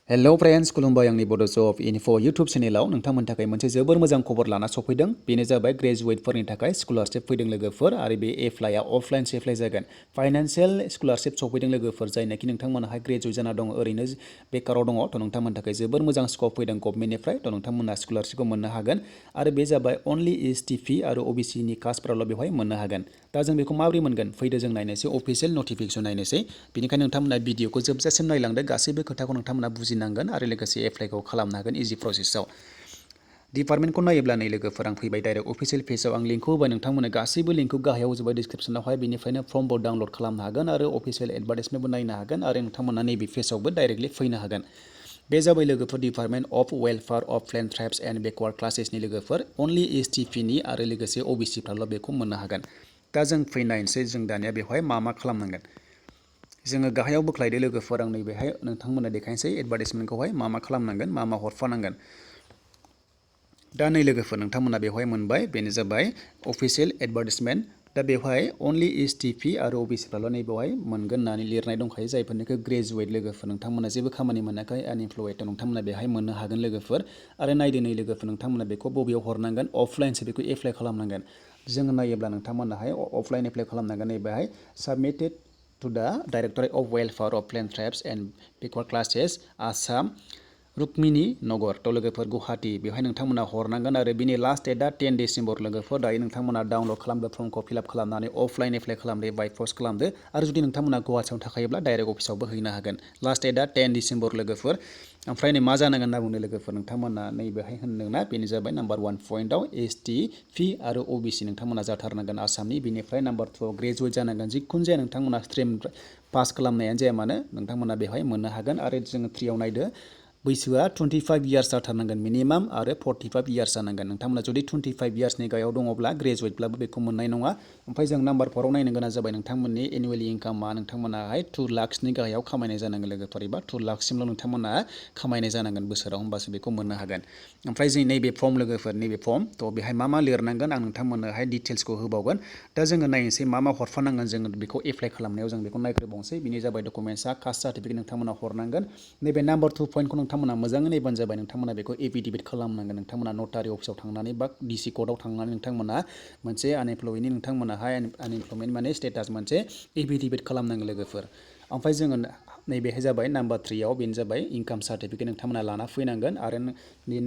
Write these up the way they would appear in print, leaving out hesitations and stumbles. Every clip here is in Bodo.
हेलो फ्रेंड्स खुलुमबाय आंनि बड' जब इनफो इउटुब चेनेलाव नोंथांमोननि थाखाय मोनसे जोबोर मोजां खबर लाना सफैदों। बेनो जाबाय ग्रेजुवेटफोरनि थाखाय स्कलारशिप फैदों लोगोफोर आरो बे एप्लाइआ अफलाइनसो एप्लाइ जागोन। फाइनान्सियेल स्कलारशिप सफैदों लोगोफोर जायनाखि नोंथांमोनहा ग्रेजुवेट जाना दङ ओरैनो बेकाराव दङ थ' नोंथांमोननि थाखाय जोबोर मोजां स्कप फैदों गभर्नमेन्टनिफ्राय थ' नोंथांमोनहा स्कलारशिपखौ मोननो हागोन आरो बे जाबाय अनलि एसटि आरो ओबिसिनि कास्टफोराल' बेवहाय मोननो हागोन। दा जों बेखौ माबोरै मोनगोन फैदो जों नायनोसै अफिसियेल नटिफिकेसन नायनोसै। बेनिखायनो नोंथांमोना भिडिअखौ जोबजासिम नायलांदो गासैबो खोथाखौ नोंथांमोना बुजिनांगोन आरो लोगोसे एप्लाइखौ खालामनो हागोन इजि प्रसेसआव। डिपार्टमेन्टखौ नायोब्ला नै लोगोफोर आं फैबाय डाइरेक्ट अफिसियेल पेजाव आं लिंकखौ होबाय नोंथांमोननो गासैबो लिंकखौ गाहायाव होजोबबाय डिसक्रिपसनावहाय बेनिफ्रायनो फर्मबो डाउनलड खालामनो हागोन आरो अफिसियेल एडभार्टाइजमेन्टबो नायनो हागोन आरो नोंथांमोना नैबे पेजावबो डाइरेक्टलि फैनो हागोन। बे जाबाय लोगोफोर department of welfare of plain tribes and backward क्लासेसनि लोगोफोर अनलि एसटिपिनि आरो लोगोसे ओबिसिफ्राल' बेखौ मोननो हागोन। दा जों फैनायसै जों दानिया बेवहाय मा खालामनांगोन। जोङो गाहायाव बोख्लायदो लोगोफोर आं नैबेहाय नोंथांमोननो देखायनोसै एडभार्टाइजमेन्टखौहाय मा खालामनांगोन मा हरफानांगोन। दा नै लोगोफोर नोंथांमोना बेवहाय मोनबाय बेनो जाबाय अफिसियेल एडभार्टाइजमेन्ट। दा बेवहाय अनलि एसटिपि आरो ओबिसिफ्राल' नै बेवहाय मोनगोन होननानै लिरनाय दंखायो जायफोरनिखौ ग्रेजुवेट लोगोफोर नोंथांमोना जेबो खामानि मोनाखै आनइमप्लयड नोंथांमोना बेवहाय मोननो हागोन लोगोफोर। आरो नायदो नै लोगोफोर नोंथांमोना बेखौ बबेयाव हरनांगोन अफलाइनसो बेखौ एप्लाइ खालामनांगोन। जोङो नायोब्ला नोंथांमोनाहाय अफलाइन एप्लाइ खालामनांगोन नैबेहाय submitted to the directorate of welfare of plain tribes and backward classes Assam Rukmini Nagar थ' लोगोफोर गुवाहाटी बेवहाय नोंथांमोना हरनांगोन आरो बिनि लास्ट डेटआ 10 डिसेम्बर लोगोफोर। दायो नोंथांमोना डाउनलड खालामदो फर्मखौ फिलआप खालामनानै अफलाइन एप्लाइ खालामदो बाय पस्ट खालामदो आरो जुदि नोंथांमोना गुवाहाटीयाव थाखायोब्ला डाइरेक्ट अफिसावबो हैनो हागोन। लास्ट डेटआ 10 डिसेम्बर लोगोफोर। ओमफ्राय नै मा जानांगोन होनना बुंदों लोगोफोर नोंथांमोना नैबेहाय होनदोंना बेनो जाबाय नाम्बार 1 पइन्टआव एसटि आरो ओबिसि नोंथांमोना जाथारनांगोन आसामनि। बेनिफ्राय नाम्बार 2आव ग्रेजुवेट जानांगोन जिखुनु जाया नोंथांमोना स्ट्रिम पास खालामनायानो जाया मानो नोंथांमोना बेवहाय मोननो हागोन। आरो जोङो 3आव नायदो बैसोआ 25 इयार्स जाथारनांगोन मिनिमाम आरो 45 इयार्स जानांगोन। नोंथांमोना जुदि 25 इयार्सनि गाहायाव दङब्ला ग्रेजुवेटब्लाबो बेखौ मोननाय नङा। ओमफ्राय जों नाम्बार 4आव नायनो गोनां जाबाय नोंथांमोननि एनुवेलि इनकामा नोंथांमोनाहाय 2 लाखसनि गाहायाव खामायनाय जानांगोन लोगोफोर एबा 2 लाखसिमल' नोंथांमोना खामायनाय जानांगोन बोसोराव होमबासो बेखौ मोननो हागोन। ओमफ्राय जों नैबे फर्म लोगोफोर नैबे फर्म थ' बेहाय मा लिरनांगोन आं नोंथांमोननोहाय डिटेल्सखौ होबावगोन। दा जोङो नायनोसै मा हरफानांगोन जोङो बेखौ एप्लाइ खालामनायाव जों बेखौ नायग्रोबावनोसै। बेनि जाबाय डकुमेन्टसा कास्ट सार्टिफिकेट नोंथांमोना हरनांगोन। नैबे नाम्बार 2 पइन्टखौ नोंथांमोना मोजाङै नायबानो जाबाय नोंथांमोना बेखौ एफिडेभिट खालामनांगोन। नोंथांमोना नटारि अफिसाव थांनानै बा डिसि कर्टआव थांनानै नोंथांमोना मोनसे आनइमप्लयनि नोंथांमोनाहाय आनइमप्लयमेन्ट माने स्टेटास मोनसे एफिडेभिट खालामनांगोन लोगोफोर। ओमफ्राय जोङो नैबेहाय जाबाय नाम्बार 3आव बेनो जाबाय इनकाम सार्टिफिकेट नोंथांमोना लाना फैनांगोन आरो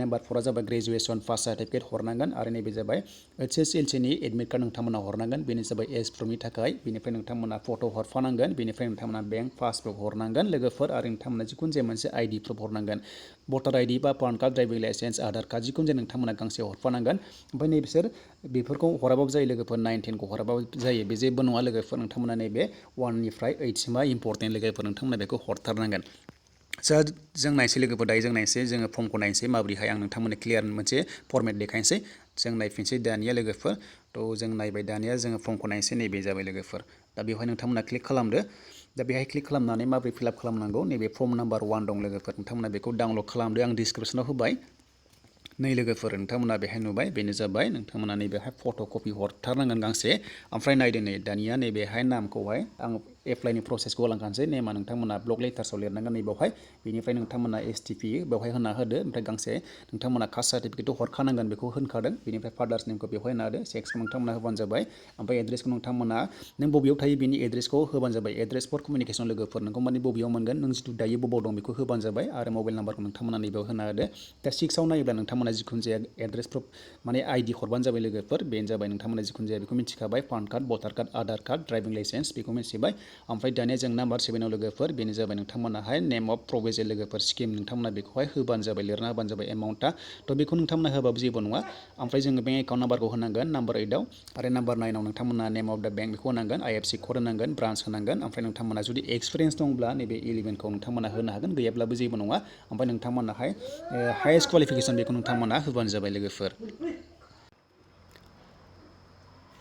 नाम्बार 4आ जाबाय ग्रेजुवेसन पास सार्टिफिकेट हरनांगोन आरो नैबे जाबाय HSLCनि एडमिट कार्ड नोंथांमोना हरनांगोन। बेनो जाबाय एज प्रुफनि थाखाय बेनिफ्राय नोंथांमोना फट' हरफानांगोन बेनिफ्राय नोंथांमोना बेंक पासबुक हरनांगोन लोगोफोर आरो नोंथांमोना जिखुनु जाया मोनसे आइडि प्रुफ हरनांगोन। भटार आइडि बा PAN card driving licence Aadhaar card जिखुनु जाया नोंथांमोना गांसे हरफानांगोन। ओमफ्राय नै बिसोर बेफोरखौ हराबाबो जायो लोगोफोर 9, 10खौ हराबाबो जायो बे जेबो नङा लोगोफोर। नोंथांमोना नैबे 1निफ्राय 8सिमा इम्परटेन्ट लोगोफोर नोंथांमोना बेखौ हरथारनांगोन। जों नायसै लोगोफोर दायो जों नायसै जोङो फर्मखौ नायसै माबोरैहाय आं नोंथांमोननो क्लियार मोनसे फर्मेट देखायनोसै। जों नायफिनसै दानिया लोगोफोर थ' जों नायबाय दानिया जोङो फर्मखौ नायनोसै नैबे जाबाय लोगोफोर। दा बेवहाय नोंथांमोना क्लिक खालामदो। दा बेहाय क्लिक खालामनानै माबोरै फिलआप खालामनांगौ नैबे फर्म नाम्बार 1 दं लोगोफोर नोंथांमोना बेखौ डाउनलड खालामदो आं डिसक्रिपसनाव होबाय। नै लोगोफोर नोंथांमोना बेहाय नुबाय बेनो जाबाय नोंथांमोना नैबेहाय फट' कपि हरथारनांगोन गांसे। ओमफ्राय नायदो नै दानिया नैबेहाय नामखौहाय आं एप्लाइनि प्रसेसखौ होलांखानोसै। नेमा नोंथांमोना ब्लक लेटार्सआव लिरनांगोन नैबावहाय बेनिफ्राय नोंथांमोना एसटिपि बेवहाय होना होदो। ओमफ्राय गांसे नोंथांमोना कास्ट सार्टिफिकेटखौ हरखानांगोन बेखौ होनखादों। बेनिफ्राय फादार्स नेमखौ बेवहाय होना होदो सेक्सखौ नोंथांमोना होबानो जाबाय। ओमफ्राय एड्रेसखौ नोंथांमोना नों बबेयाव थायो बेनि एड्रेसखौ होबानो जाबाय। एड्रेस फर कमिउनिकेसन लोगोफोर नोंखौ माने बबेयाव मोनगोन नों जिथु दायो बबाव दं बेखौ होबानो जाबाय आरो मबाइल नाम्बारखौ नोंथांमोना नैबेयाव होना होदो। दा 6आव नायोब्ला नोंथांमोना जिखुनु जाया एड्रेस प्रुफ माने आइडि हरबानो जाबाय लोगोफोर। बेनो जाबाय नोंथांमोना जिखुनु जाया बेखौ मिथिखाबाय पान कार्ड भटार card Aadhaar card driving licence बेखौ मिथिबाय। ओमफ्राय दानिया जों नाम्बार 7आव लोगोफोर बेनो जाबाय नोंथांमोनाहाय नेम अफ प्रभिजन लोगोफोर स्किम नोंथांमोना बेखौहाय होबानो जाबाय लिरना होबानो जाबाय एमाउन्टआ। थ' बेखौ नोंथांमोना होबाबो जेबो नङा। ओमफ्राय जोङो बेंक एकाउन्ट नाम्बारखौ होनांगोन नाम्बार 8आव आरो नाम्बार 9आव नोंथांमोना नेम अफ दा बेंक बेखौ होनांगोन IFSC कड होनांगोन ब्रान्स होनांगोन। ओमफ्राय नोंथांमोना जुदि एक्सपिरियेन्स दंब्ला नैबे 11खौ नोंथांमोना होनो हागोन गैयाब्लाबो जेबो नङा। ओमफ्राय नोंथांमोनाहाय हाइएस्ट क्वालिफिकेसन बेखौ नोंथांमोना होबानो जाबाय लोगोफोर।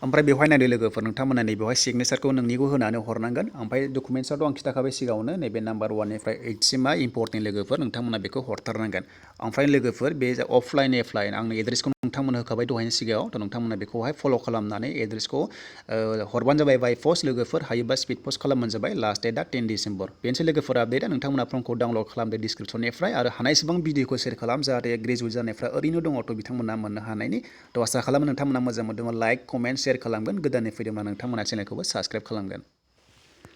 ओमफ्राय बेवहाय नायदो लोगोफोर नोंथांमोना नैबेवहाय सिगनेसारखौ नोंनिखौ होनानै हरनांगोन ओमफ्राय डकुमेन्ट्सआवथ' आं खिथाखाबाय सिगाङावनो नैबे नाम्बार 1निफ्राय 8सिमा इम्परटेन्ट लोगोफोर नोंथांमोना बेखौ हरथारनांगोन ओमफ्राय लोगोफोर बे अफलाइन एप्लाइ आंनि एड्रेसखौ नोंथांमोन होखाबाय दहायनि सिगाङाव थ' नोंथांमोना बेखौहाय फल' खालामनानै एड्रेसखौ हरबानो जाबाय बाय पस्ट लोगोफोर हायोबा स्पिड पस्ट खालामबानो जाबाय लास्ट डेटआ 10 डिसेम्बर बेनोसै लोगोफोर आपडेटआ नोंथांमोना फर्मखौ डाउनलड खालामदो डिसक्रिपसननिफ्राय आरो हानायसेबां भिडिअखौ शेयार खालाम जाहाथे ग्रेजुवेट जानायफ्रा ओरैनो दङ थ' बिथांमोना मोननो हानायनि थ' आसा खालामो नोंथांमोना मोजां मोनदोंबा लाइक कमेन्ट शेयार खालामगोन गोदानै फैदोंब्ला नोंथांमोना चेनेलखौबो साबस्क्राइब खालामगोन